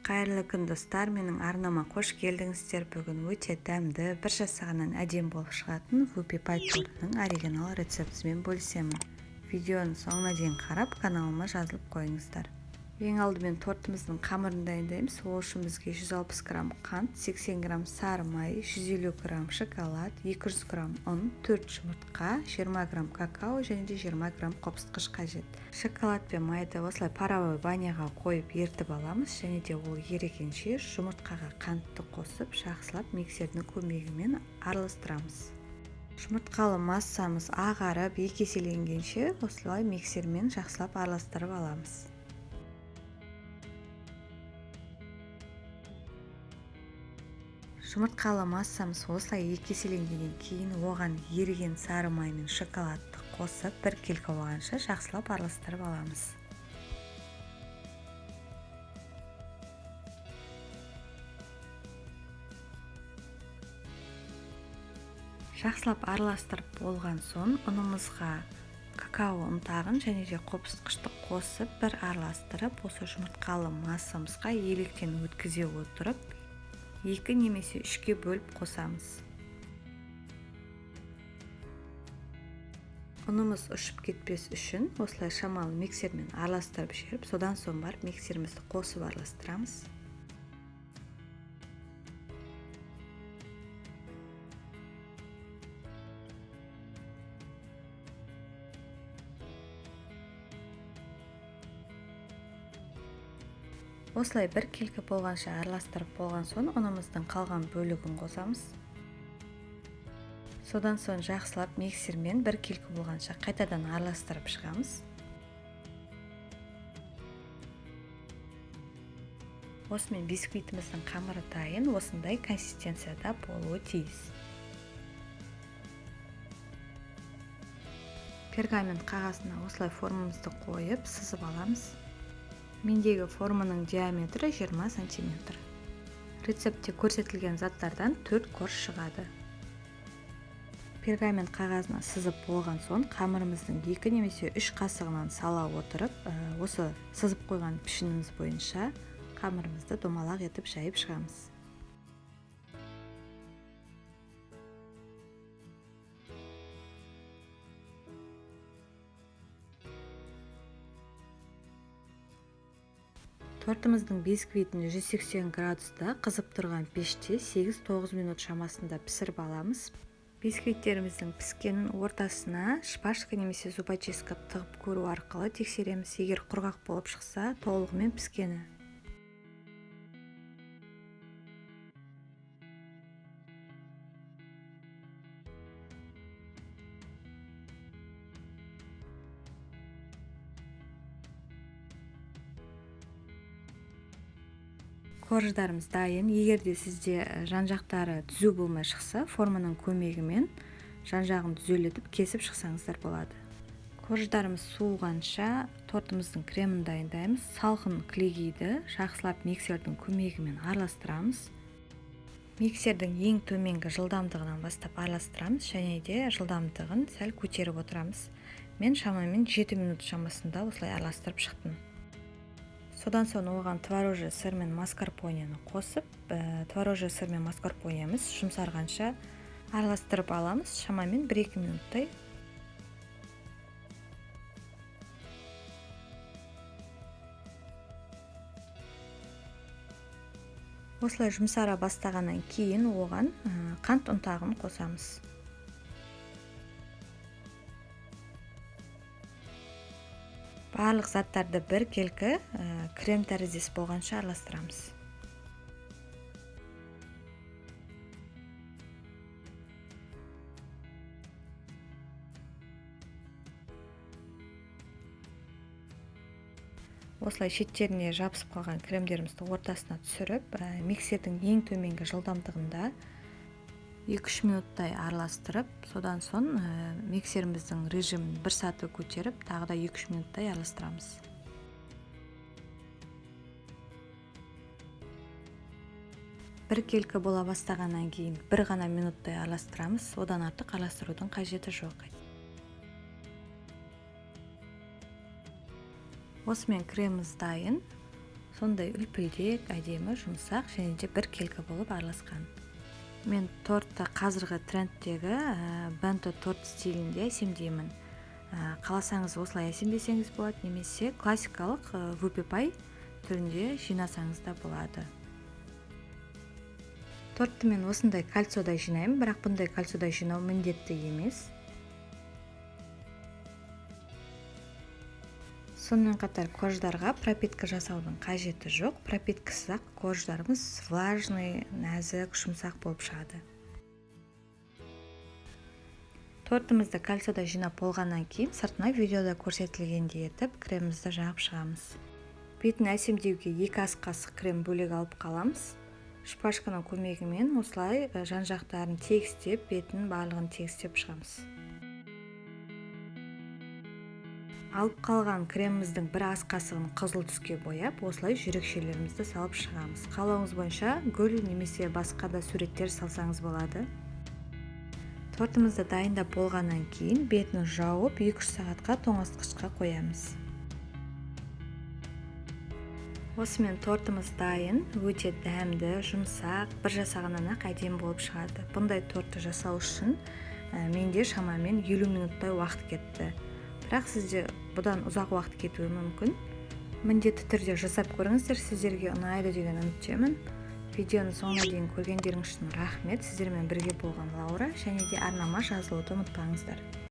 Қайырлы күн, достар! Менің арнама қош келдіңіздер. Бүгін өте дәмді, бір жасағаннан әдемі болып шығатын вупи пай тортының оригинал рецептісімен бөлісемін. Видеоның соңына дейін қарап, каналыма жазылып қойыңыздар. Ең алдымен тортымыздың қамырын дайындаймыз. Ол үшін бізге 160 грамм қант, 80 грамм сары май, 150 грамм шоколад, 200 грамм ұн, 4 жұмыртқа, 20 грамм какао және де 20 грамм қопсытқыш қажет. Шоколад пен майды осылай паровой баняға қойып ерітіп аламыз және де ол ерігенше жұмыртқаға қантты қосып, жақсылап миксердің көмегімен араластырамыз. Жұмыртқалы массамыз ағарып, екі еселенгенше осылай миксермен жақсылап араластырып аламыз. Жұмыртқалы массамыз осылай екі еселенгеннен кейін оған еріген сары май мен шоколадты қосып, біркелкі болғанша жақсылап араластырып аламыз. Жақсылап араластырып болған соң ұнымызға какао ұнтағын және де қопсытқышты қосып, бір араластырып, осы жұмыртқалы массамызға електен өткізе отырып, 2 немесе 3-ке бөліп қосамыз. Ұнымыз ұшып кетпес үшін осылай шамалы миксермен араластырып жіберіп, содан соң барып миксерімізді қосып араластырамыз. Осылай біркелкі болғанша араластырып болған соң ұнымыздың қалған бөлігін қосамыз. Содан соң жақсылап миксермен біркелкі болғанша қайтадан араластырып шығамыз. Осымен бисквитіміздің қамыры дайын, осындай консистенцияда болуы тиіс. Пергамент қағазына осылай формамызды қойып, сызып аламыз. Мендегі форманың диаметрі 20 сантиметр. Рецептте көрсетілген заттардан 4 корж шығады. Пергамент қағазына сызып болған соң қамырымыздың 2 немесе 3 қасығынан сала отырып, осы сызып қойған пішініміз бойынша қамырымызды домалақ етіп жайып шығамыз. Тортымыздың бисквитін 180 градуста қызып тұрған пеште 8-9 минут шамасында пісіріп аламыз. Бисквиттеріміздің піскенін ортасына шпажка немесе зубочистка тығып көру арқылы тексереміз. Егер құрғақ болып шықса, толығымен піскені. Корждарымыз дайын. Егер де сізде жан-жақтары түзу болмай шықса, форманың көмегімен жан-жағын түзелетіп кесіп шықсаңыздар болады. Корждарымыз суығанша тортымыздың кремін дайындаймыз. Салқын кілегейді жақсылап миксердің көмегімен араластырамыз. Миксердің ең төменгі жылдамдығынан бастап араластырамыз және де жылдамдығын сәл көтеріп отырамыз. Мен шамамен 7 минут шамасында осылай араластырып шықтым. Содан соң оған творожный сыр мен маскарпонені қосып, творожный сыр мен маскарпонеміз жұмсарғанша араластырып аламыз, шамамен 1-2 минуттай. Осылай жұмсара бастағаннан кейін оған қант ұнтағын қосамыз. Барлық заттарды біркелкі крем тәріздес болғанша араластырамыз. Осылай шеттеріне жабысып қалған кремдерімізді ортасына түсіріп, миксердің ең төменгі жылдамдығында 2-3 минуттай араластырып, содан соң миксеріміздің режимін 1 саты көтеріп, тағы да 2-3 минуттай араластырамыз. Біркелкі бола бастағаннан кейін бір ғана минуттай араластырамыз, одан артық араластырудың қажеті жоқ. Осымен креміміз дайын. Сондай үлпілдек, әдемі, жұмсақ және де біркелкі болып араласқан. Мен тортты қазіргі трендтегі бенто торт стилінде әсемдеймін. Қаласаңыз, осылай әсемдесеңіз болады немесе классикалық вупи пай түрінде жинасаңыз да болады. Тортты мен осындай кольцода жинаймын, бірақ бұндай кольцода жинау міндетті емес. Сонымен қатар корждарға пропитка жасаудың қажеті жоқ. Пропиткасыз ақ корждарымыз влажный, нәзік, жұмсақ болып шығады. Тортымызды кольцода жинап болғаннан кейін сыртына видеода көрсетілгендей етіп кремімізді жағып шығамыз. Бетін әсемдеуге 2 ас қасық крем бөлек алып қаламыз. Шпажканың көмегімен осылай жан-жақтарын тегістеп, бетін барлығын тегістеп шығамыз. Алып қалған креміміздің бір ас қасығын қызыл түске бояп, осылай жүрекшелерімізді салып шығамыз. Қалауыңыз бойынша гүл немесе басқа да суреттер салсаңыз болады. Тортымызды дайындап болғаннан кейін бетін жауып 2-3 сағатқа тоңазытқышқа қоямыз. Осымен тортымыз дайын, өте дәмді, жұмсақ, бір жасағаннан ақ әдемі болып шығады. Бұндай тортты жасау үшін менде шамамен 50 минуттай уақыт кетті. Бірақ сізде бұдан ұзақ уақыт кетуі мүмкін. Міндетті түрде жасап көріңіздер, сіздерге ұнайды деген үміттемін. Видеоны соңына дейін көргендеріңіз үшін рахмет. Сіздермен бірге болған Лаура, және де арнама жазылуды ұмытпаңыздар.